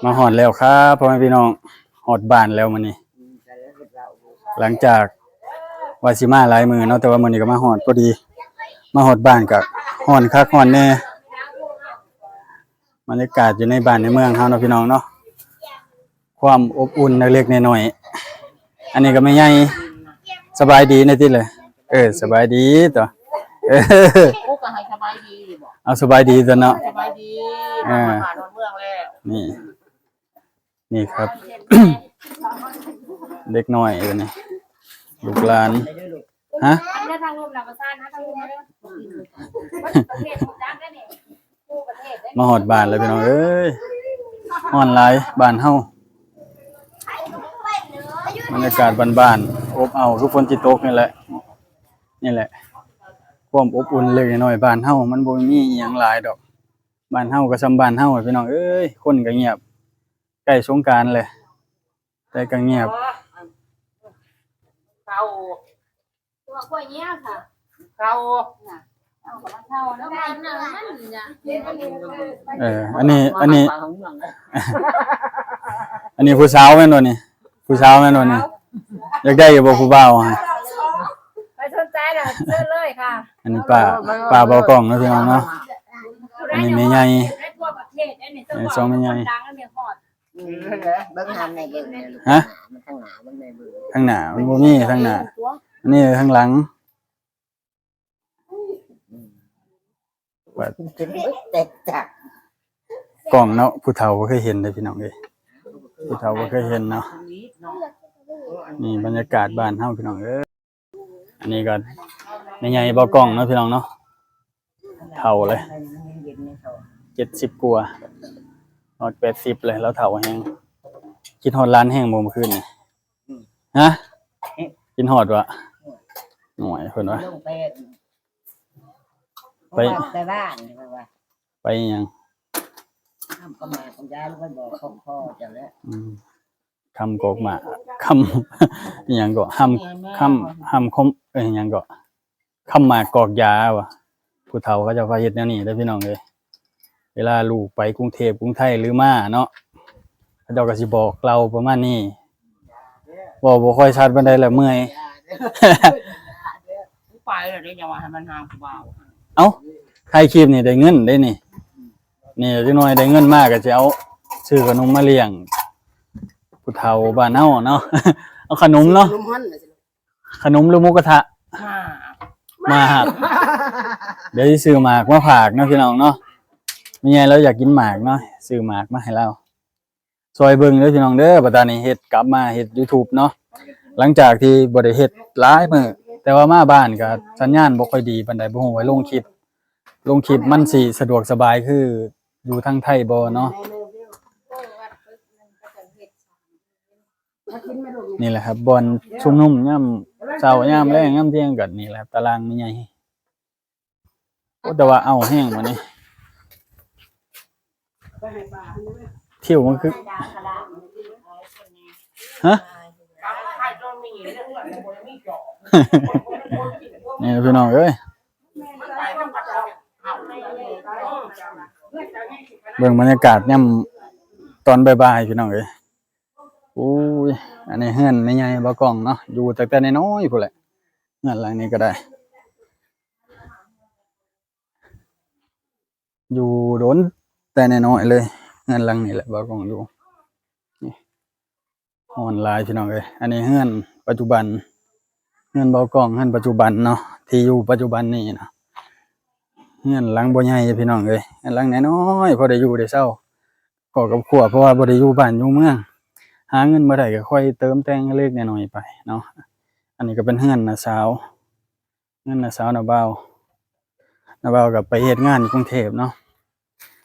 ມາຮອດແລ້ວຄັບ ພໍ່ແມ່ພີ່ນ້ອງ ຮອດບ້ານແລ້ວມື້ນີ້ ຫຼັງຈາກວ່າຊິມາຫຼາຍມື້ເນາະ ແຕ່ວ່າມື້ນີ້ກໍມາຮອດພໍດີ ມາຮອດບ້ານກໍຮ້ອນຄັກຮ້ອນແນ່ ບັນຍາກາດຢູ່ໃນບ້ານໃນເມືອງເຮົາເນາະ ພີ່ນ້ອງເນາະ ຄວາມອົບອຸ່ນເລັກໆນ້ອຍໆ. ອັນນີ້ກໍແມ່ໃຫຍ່ ສະບາຍດີແດ່ຕິເລີຍ ເອີ ສະບາຍດີຕົວະ ເອີ ໂອ້ ກໍໃຫ້ສະບາຍດີບໍ ເອົາສະບາຍດີຕົວະເນາະ ສະບາຍດີ ເອີ ມາຫານອນເມືອງແລ້ວ ນີ້ ນີ້ຄັບ ເດັກນ້ອຍຢູ່ນີ້ ລູກຫຼານ ຮະ ມາຮອດບ້ານແລ້ວພີ່ນ້ອງເອີຍ ຮ້ອນຫຼາຍບ້ານເຮົາ ບັນຍາກາດບ້ານໆ ອົບເອົາ ຄືຝົນຊິຕົກນີ້ແຫຼະ ນີ້ແຫຼະ ຄວາມອົບອຸ່ນເລັກນ້ອຍບ້ານເຮົາ ມັນບໍ່ມີອີ່ຫຍັງຫຼາຍດອກ ບ້ານເຮົາກໍສ່ຳບ້ານເຮົາ ພີ່ນ້ອງເອີຍ ຄົນກໍງຽບ ໃກ້ສົງການແຫຼະ ແຕ່ກໍງຽບ ເຂົາ ຕົວກ້ວຍເຫຍຍະ ເຂົາ ເອີ ອັນນີ້ ອັນນີ້ ອັນນີ້ຜູ້ສາວແມ່ນບໍ່ນີ້? ຜູ້ສາວແມ່ນບໍ່ນີ້? ຢາກໄດ້ຢູ່ບໍ່ຜູ້ບ່າວ? ໃຜສົນໃຈລະເຊີນເລີຍຄ່ະ ອັນນີ້ປ້າ ປ້າເບົາກ້ອງເນາະ ພີ່ນ້ອງເນາະ ອັນນີ້ແມ່ໃຫຍ່ ໃນທົ່ວປະເທດເດ້ນີ້ ເອີ ສອງແມ່ໃຫຍ່ ຄົນດັງອັນນີ້ຮອດ ເອີ ເບິ່ງຫັ້ນແມ່ເບິ່ງ ຮະ ມັນທາງໜ້າ ເບິ່ງແມ່ເບິ່ງ ທາງໜ້າມັນບໍ່ມີ ທາງໜ້າ ອັນນີ້ທາງຫຼັງ ແຕກຕ່າງ ກ້ອງເນາະ ຜູ້ເຖົ້າບໍ່ເຄີຍເຫັນເດ້ພີ່ນ້ອງເອີຍ ຜູ້ເຖົ້າບໍ່ເຄີຍເຫັນເນາະ ນີ້ບັນຍາກາດບ້ານເຮົາພີ່ນ້ອງເອີຍ ອັນນີ້ກໍແມ່ໃຫຍ່ເບົາກ້ອງເນາະ ພີ່ນ້ອງເນາະ ເຖົ້າເລີຍ ເຈັດສິບກວ່າ ຮອດແປດສິບເລີຍ ລາວເຖົ້າແຮງ ຄິດຮອດຫຼານແຮງບໍ່ມື້ຄືນນີ້? ຮະ ກິນຮອດວະ ໂອ້ຍ ເພິ່ນວ່າ ໄປ ໄປບ້ານ ເພິ່ນວ່າ ໄປຫຍັງ? ຄຳກໍມາ ຄຳຢາ ໄປບອກຂອງພໍ່ເຈົ້າແຫຼະ ອືມ ຄຳກອກໝາກ ຄຳ ອີຫຍັງເກາະ ຄຳ ຄຳ ຄຳຄົມ ເອີ ອີຫຍັງເກາະ ຄຳໝາກກອກຢາວ່າ ຜູ້ເຖົ້າເຂົາເຈົ້າພາເຮັດແນວນີ້ເດີພີ່ນ້ອງເອີຍ ເວລາລູກໄປກຸງເທບກຸງໄທຫຼືມາເນາະ ເຂົາເຈົ້າກໍຊິບອກເລົ່າປະມານນີ້ ເວົ້າບໍ່ຄ່ອຍຊັດປານໃດລະເມື່ອຍ ໄປແລ້ວເດ້ ຢ່າວ່າໃຫ້ມັນຫາຜູ້ບ່າວ ເອົ້າ ຖ່າຍຄລິບນີ້ໄດ້ເງິນເດ້ນີ້ ນີ້ຈັກໜ່ອຍໄດ້ເງິນມາກໍຊິເອົາຊື້ຂະໜົມມາລ້ຽງຜູ້ເຖົ້າບ້ານເຮົາເນາະ ເອົາຂະໜົມເນາະ ຂະໜົມຫຼືໝູກະທະ? ໝາກ ໝາກ ດຽວຊິຊື້ໝາກມາຝາກເນາະພີ່ນ້ອງເນາະ ແມ່ໃຫຍ່ລາວຢາກກິນໝາກເນາະ ຊື້ໝາກມາໃຫ້ລາວ ຊ່ອຍເບິ່ງເດີພີ່ນ້ອງເດີ ບັດຕານີ້ເຮັດ ກັບມາເຮັດຢູທູບເນາະ ຫຼັງຈາກທີ່ບໍ່ໄດ້ເຮັດຫຼາຍມື້ ແຕ່ວ່າມາບ້ານກໍສັນຍານບໍ່ຄ່ອຍດີປານໃດ ບໍ່ຮູ້ວ່າລົງຄລິບ ລົງຄລິບມັນຊິສະດວກສະບາຍຄືຢູ່ທາງໄທບໍ່ເນາະ. ນີ້ແຫຼະຄັບ ບ່ອນຊຸມນຸມຍາມເຊົ້າ ຍາມແລງ ຍາມທ່ຽງ ກໍນີ້ແຫຼະ ຕາລາງແມ່ໃຫຍ່. ໂອ້ ແຕ່ວ່າເອົາແຮງມື້ນີ້ ທິວມັນຄື ຮະ ນີ້ພີ່ນ້ອງເອີຍ ເບິ່ງບັນຍາກາດຍາມຕອນບ່າຍໆ ພີ່ນ້ອງເອີຍ. ໂອ້ຍ ອັນນີ້ເຮືອນແມ່ໃຫຍ່ບ່າວກ້ອງເນາະ ຢູ່ຕັ້ງແຕ່ນ້ອຍໆ ພຸ້ນແຫຼະ ເຮືອນຫຼັງນີ້ກໍໄດ້ ຢູ່ດົນແຕ່ນ້ອຍໆ ເລີຍ ເຮືອນຫຼັງນີ້ແຫຼະ ບ່າວກ້ອງຢູ່ ນີ້ ຮ້ອນຫຼາຍພີ່ນ້ອງເອີຍ. ອັນນີ້ເຮືອນປັດຈຸບັນ ເຮືອນບ່າວກ້ອງ ເຮືອນປັດຈຸບັນເນາະ ທີ່ຢູ່ປັດຈຸບັນນີ້ນະ ເຮືອນຫຼັງບໍ່ໃຫຍ່ພີ່ນ້ອງເອີຍ ເຮືອນຫຼັງນ້ອຍໆ ພໍໄດ້ຢູ່ໄດ້ເຊົາ ກໍກັບຄົວ ເພາະວ່າບໍ່ໄດ້ຢູ່ບ້ານຢູ່ເມືອງ ຫາເງິນບໍ່ໄດ້ກໍຄ່ອຍເຕີມແຕ່ງເລັກໆ ນ້ອຍໆ ໄປເນາະ. ອັນນີ້ກໍເປັນເຮືອນນ້າສາວ ເຮືອນນ້າສາວນ້າບ່າວ ນ້າບ່າວກໍໄປເຮັດງານຢູ່ກຸງເທບເນາະ.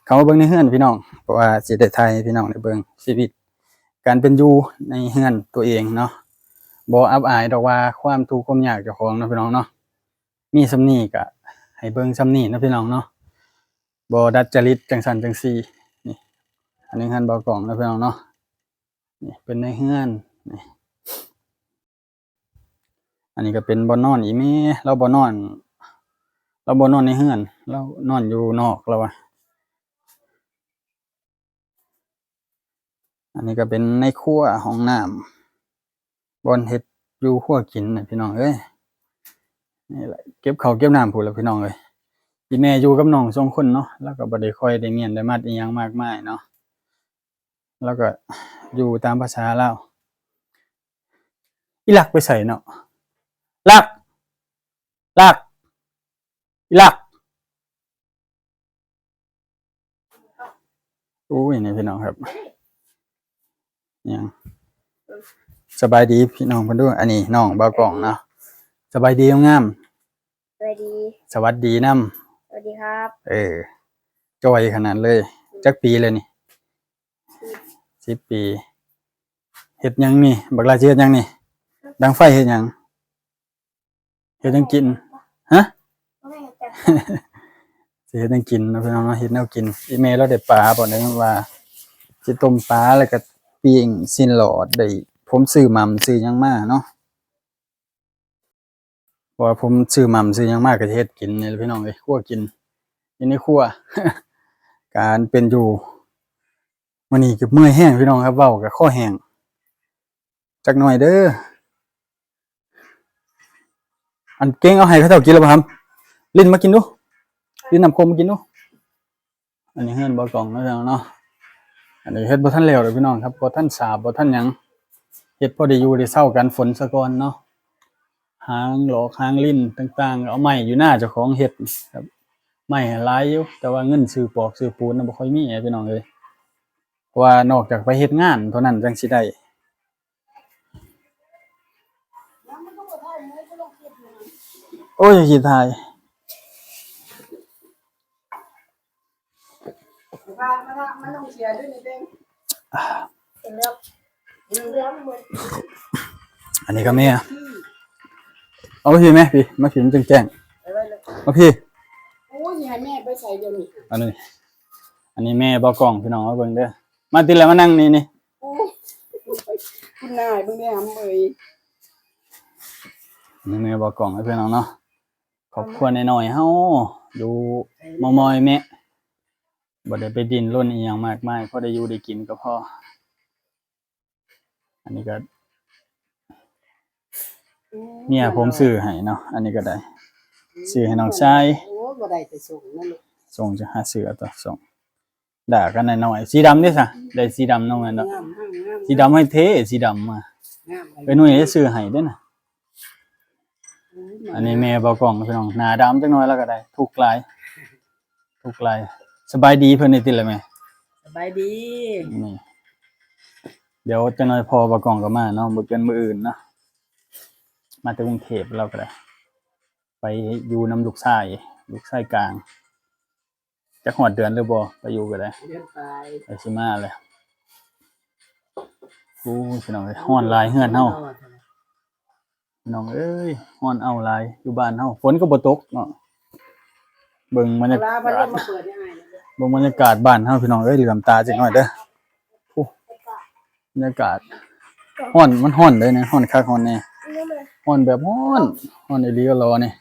ເຂົ້າມາເບິ່ງໃນເຮືອນພີ່ນ້ອງ ເພາະວ່າຊິໄດ້ຖ່າຍໃຫ້ພີ່ນ້ອງໄດ້ເບິ່ງຊີວິດການເປັນຢູ່ໃນເຮືອນຕົວເອງເນາະ. ບໍ່ອັບອາຍດອກວ່າຄວາມທຸກຄວາມຍາກເຈົ້າຂອງເນາະ ພີ່ນ້ອງເນາະ. ມີສ່ຳນີ້ກະໃຫ້ເບິ່ງສ່ຳນີ້ເນາະ ພີ່ນ້ອງເນາະ ບໍ່ດັດຈະລິດຈັ່ງຊັ້ນຈັ່ງຊີ້. ນີ້ ອັນນີ້ເຮືອນບ່າວກ້ອງເນາະ ພີ່ນ້ອງເນາະ ນີ້ເປັນໃນເຮືອນ ນີ້ ອັນນີ້ກໍເປັນບ່ອນນອນອີ່ແມ່ ລາວບໍ່ນອນ ລາວບໍ່ນອນໃນເຮືອນ ລາວນອນຢູ່ນອກ ລາວວ່າ. ອັນນີ້ກໍເປັນໃນຄົວ ຫ້ອງນ້ຳ ບ່ອນເຮັດຢູ່ຄົວກິນນະພີ່ນ້ອງເອີຍ. ນີ້ແຫຼະ ເກັບເຂົ້າເກັບນ້ຳພຸ້ນລະພີ່ນ້ອງເອີຍ. ອີ່ແມ່ຢູ່ກັບນ້ອງສອງຄົນເນາະ, ລາວກໍບໍ່ໄດ້ຄ່ອຍໄດ້ມ້ຽນໄດ້ມັດອີ່ຫຍັງມາກມາຍເນາະ, ລາວກໍຢູ່ຕາມພາສາລາວ. ອີ່ລັກໄປໃສເນາະ? ລັກ ລັກ ອີ່ລັກ. ໂອ້ຍ ນີ້ພີ່ນ້ອງຄັບ ຫຍັງ ສະບາຍດີພີ່ນ້ອງເພິ່ນດູ. ອັນນີ້ນ້ອງບ່າວກ້ອງເນາະ. ສະບາຍດີງາມໆ. ສະບາຍດີ. ສະຫວັດດີນຳ. ສະຫວັດດີຄັບ. ເອີ ຈ່ອຍຂະໜາດເລີຍ. ອືມ ຈັກປີແລ້ວນີ້? ສິບ ສິບປີ. ເຮັດຫຍັງນີ້? ບັກຫຼ້າຊິເຮັດຫຍັງນີ້? ດັງໄຟເຮັດຫຍັງ? ເຮັດຫຍັງກິນ? ຮະ? ຊິເຮັດຫຍັງກິນເນາະພີ່ນ້ອງເນາະ, ເຮັດແນວກິນ. ອີ່ແມ່ລາວໄດ້ປາບໍ່ ໄດ້ວ່າຊິຕົ້ມປາ ແລ້ວກໍປີ້ງຊີ້ນຫຼອດ. ໄດ້ ຜົມຊື້ໝ່ຳຊື້ຫຍັງມາເນາະ, ເພາະວ່າຜົມຊື້ໝ່ຳຊື້ຫຍັງມາ ກໍຊິເຮັດກິນນີ້ແຫຼະພີ່ນ້ອງເອີຍ, ຄົວກິນຢູ່ໃນຄົວ. ການເປັນຢູ່ມື້ນີ້ກໍເມື່ອຍແຮງພີ່ນ້ອງຄັບ, ເວົ້າກໍຄໍແຫ້ງ ຈັກໜ່ອຍເດີ. ອັນເກັ່ງເອົາໃຫ້ເຂົາເຈົ້າກິນແລ້ວບໍ່ຫຳ? ລິ້ນມາກິນດູ, ລິ້ນນ້ຳໂຄກມາກິນດູ. ອັນນີ້ເຮືອນບ່າວກ້ອງເນາະ ເນາະ. ອັນນີ້ເຮັດບໍ່ທັນແລ້ວເດີພີ່ນ້ອງຄັບ, ບໍ່ທັນສາບ ບໍ່ທັນຫຍັງ, ເຮັດພໍໄດ້ຢູ່ໄດ້ເຊົາກັນຝົນສາກ່ອນເນາະ. ຫາງຫຼອກຫາງລິ້ນຕ່າງໆ ເອົາໄມ້ຢູ່ນາເຈົ້າຂອງເຮັດຄັບ, ໄມ້ຫຼາຍຢູ່ ແຕ່ວ່າເງິນຊື້ປອກຊື້ປູນນະ ບໍ່ຄ່ອຍມີພີ່ນ້ອງເອີຍ. ເພາະວ່ານອກຈາກໄປເຮັດງານເທົ່ານັ້ນຈັ່ງຊິໄດ້. ໂອ້ຍ ຂີ້ຖ່າຍ. ອັນນີ້ກໍແມ່. ເອົາມາພີ້ແມ່ ພີ້ ມາພີ້ ມັນຈັ່ງແຈ້ງ. ມາພີ້. ໂອ້ຍ ຊິໃຫ້ແມ່ໄປໃສດຽວນີ້? ອັນນີ້ ອັນນີ້ແມ່ບ່າວກ້ອງພີ່ນ້ອງ ມາເບິ່ງເດີ. ມາຕິລະ ມານັ່ງນີ້ ນີ້. ໂອ້ຍ ຄຸນນາຍ ເບິ່ງແດ່ຫຳເອີຍ. ນີ້ແມ່ບ່າວກ້ອງເດີພີ່ນ້ອງເນາະ, ຄອບຄົວນ້ອຍໆເຮົາ ຢູ່ມອຍໆແມະ, ບໍ່ໄດ້ໄປດີ້ນລົນອີ່ຫຍັງມາກມາຍ, ພໍໄດ້ຢູ່ໄດ້ກິນກໍພໍ. ອັນນີ້ກໍ ໂອ້ຍ ເມຍຜົມຊື້ໃຫ້ເນາະ, ອັນນີ້ກໍໄດ້ ຊື້ໃຫ້ນ້ອງຊາຍ. ໂອ້ຍ ບໍ່ໄດ້ແຕ່ສົ່ງນະລູກ, ສົ່ງຈະຫາຊື້ເອົາຕົວະ ສົ່ງ. ດາກັນໜ້ອຍໆ. ສີດຳເດ້ຊະ? ໄດ້ສີດຳເນາະ ແມ່ນເນາະ. ງາມ ງາມ ງາມ. ສີດຳໃຫ້ເທ່ ສີດຳມາ. ງາມ ເອື້ອຍນຸ້ຍຊື້ໃຫ້ເດ້ນະ. ໂອ້ຍ ອັນນີ້ແມ່ບ່າວກ້ອງພີ່ນ້ອງ, ໜ້າດຳຈັກໜ້ອຍແລ້ວກໍໄດ້. ທຸກຫຼາຍ ທຸກຫຼາຍ. ສະບາຍດີເພິ່ນນີ້ຕິລະແມ່? ສະບາຍດີ. ນີ້ ດຽວຈັກໜ້ອຍພໍ່ບ່າວກ້ອງກໍມາເນາະ, ບໍ່ເກີນມື້ອື່ນເນາະ. ມາແຕ່ກຸງເທບ ລາວກໍໄດ້ໄປຢູ່ນຳລູກຊາຍ ລູກຊາຍກາງ. ຈັກຮອດເດືອນຫຼືບໍ່ ໄປຢູ່ກໍໄດ້. ເດືອນປາຍ ໄປຊິມາແຫຼະ. ໂອ້ຍ ພີ່ນ້ອງເອີຍ ຮ້ອນຫຼາຍເຮືອນເຮົາ. ພີ່ນ້ອງເອີຍ ຮ້ອນເອົ້າຫຼາຍ ຢູ່ບ້ານເຮົາ ຝົນກໍບໍ່ຕົກເນາະ. ເບິ່ງບັນຍາກາດ ເບິ່ງບັນຍາກາດບ້ານເຮົາ ພີ່ນ້ອງເອີຍ ເຫຼືອມຕາຈັກໜ້ອຍເດີ. ໂອ້ ບັນຍາກາດ ຮ້ອນ ມັນຮ້ອນເດ້ນະ, ຮ້ອນຄັກຮ້ອນແນ່ ຮ້ອນແບບຮ້ອນ ຮ້ອນອີ່ຫຼີອີ່ຫຼໍນີ້.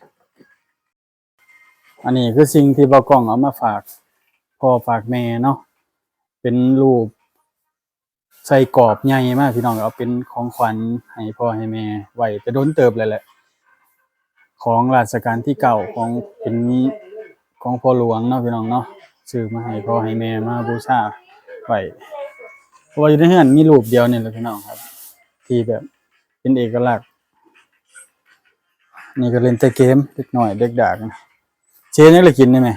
ອັນນີ້ຄືສິ່ງທີ່ບ່າວກ້ອງເອົາມາຝາກພໍ່ຝາກແມ່ເນາະ, ເປັນຮູບໃສ່ກອບໃຫຍ່ມາ ພີ່ນ້ອງ, ເອົາເປັນຂອງຂວັນໃຫ້ພໍ່ໃຫ້ແມ່ໄວ້ແຕ່ດົນເຕີບແລ້ວແຫຼະ, ຂອງລາຊະການທີເກົ້າ ຂອງ ເປັນຂອງພໍ່ຫຼວງເນາະ ພີ່ນ້ອງເນາະ, ຊື້ມາໃຫ້ພໍ່ໃຫ້ແມ່ມາບູຊາໄວ້. ເພາະວ່າຢູ່ໃນເຮືອນມີຮູບດຽວນີ້ແຫຼະ ພີ່ນ້ອງຄັບ ທີ່ແບບ ເປັນເອກະລັກ. ນີ້ກໍຫຼິ້ນແຕ່ເກມ ເດັກນ້ອຍເດັກດາກ. ຊິເຮັດຫຍັງລະກິນນີ້ແມ່?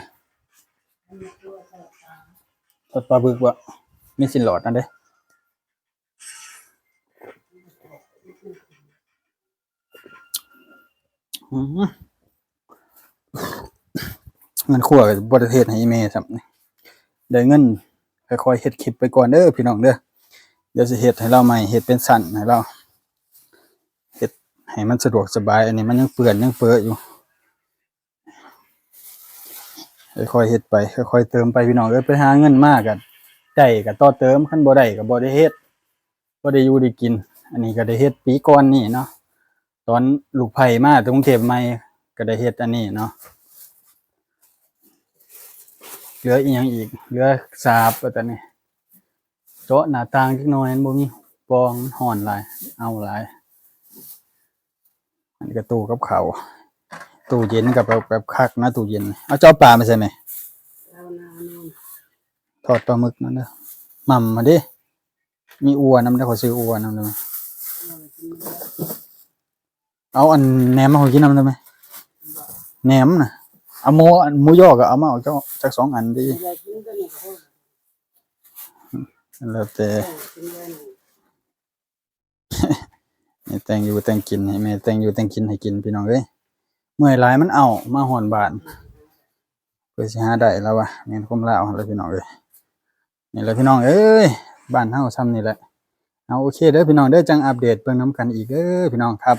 ທອດປາບຶກບໍ່? ມີຊີ້ນຫຼອດນັ້ນເດ້. ອືມ ເງິນຄົວກໍບໍ່ໄດ້ເຮັດໃຫ້ອີ່ແມ່ຊ້ຳ. ໄດ້ເງິນ ຄ່ອຍໆເຮັດຄລິບໄປກ່ອນເດີ ພີ່ນ້ອງເດີ. ດຽວຊິເຮັດໃຫ້ລາວໃໝ່ ເຮັດເປັນຊັ້ນໃຫ້ລາວ ເຮັດໃຫ້ມັນສະດວກສະບາຍ. ອັນນີ້ມັນຍັງເປື້ອນຍັງເປິຢູ່. ຄ່ອຍໆເຮັດໄປ ຄ່ອຍໆເຕີມໄປ ພີ່ນ້ອງເອີຍ. ໄປຫາເງິນມາກໍໄດ້ກໍຕໍ່ເຕີມ, ຄັນບໍ່ໄດ້ກໍບໍ່ໄດ້ເຮັດ, ບໍ່ໄດ້ຢູ່ໄດ້ກິນ. ອັນນີ້ກໍໄດ້ເຮັດປີກ່ອນນີ້ເນາະ, ຕອນລູກໃພ້ມາແຕ່ກຸງເທບໃໝ່ ກໍໄດ້ເຮັດອັນນີ້ເນາະ. ເຫຼືອອີ່ຫຍັງອີກ? ເຫຼືອສາບ ວ່າແຕ່ນີ້. ເຈາະໜ້າຕ່າງຈັກໜ່ອຍ ມັນບໍ່ມີປ່ອງ ມັນຮ້ອນຫຼາຍ ເອົາຫຼາຍ. ອັນນີ້ກໍຕູ້ກັບເຂົ້າ ຕູ້ເຢັນກໍແບບ ແບບຄັກນະ ຕູ້ເຢັນ. ເອົາ ເຈົ້າເອົາປາມາໃສ່ແມ່? ເອົານະ ເອົານະ ທອດປາໝຶກນັ້ນເດີ ໝ່ຳຫັ້ນເດ້. ມີອົ່ວນຳເດີ ຂໍຊື້ອົ່ວນຳເດີ. ເອົາອັນແໜມມາຂໍກິນນຳໄດ້ໄໝ? ແໜມນະ ເອົາໝູ ອັນໝູຍໍກໍເອົາມາເອົາຈັກ ຈັກສອງອັນເດີ. ແລ້ວແຕ່ ແມ່ແຕ່ງຢູ່ແຕ່ງກິນ ໃຫ້ແມ່ແຕ່ງຢູ່ແຕ່ງກິນໃຫ້ກິນ ພີ່ນ້ອງເອີຍ. ເມື່ອຍຫຼາຍ ມັນເອົາມາຮອດບ້ານ ເພື່ອຊິຫາໄດ້ລະວ່າ ແມ່ນຄວາມລາວຫັ້ນລະ ພີ່ນ້ອງເອີຍ. ນີ້ແຫຼະ ພີ່ນ້ອງເອີຍ ບ້ານເຮົາຊ່ຳນີ້ແຫຼະ. ເອົາ ໂອເຄເດີ ພີ່ນ້ອງເດີ ຈັ່ງອັບເດດເບິ່ງນຳກັນອີກເດີ ພີ່ນ້ອງ. ຄັບ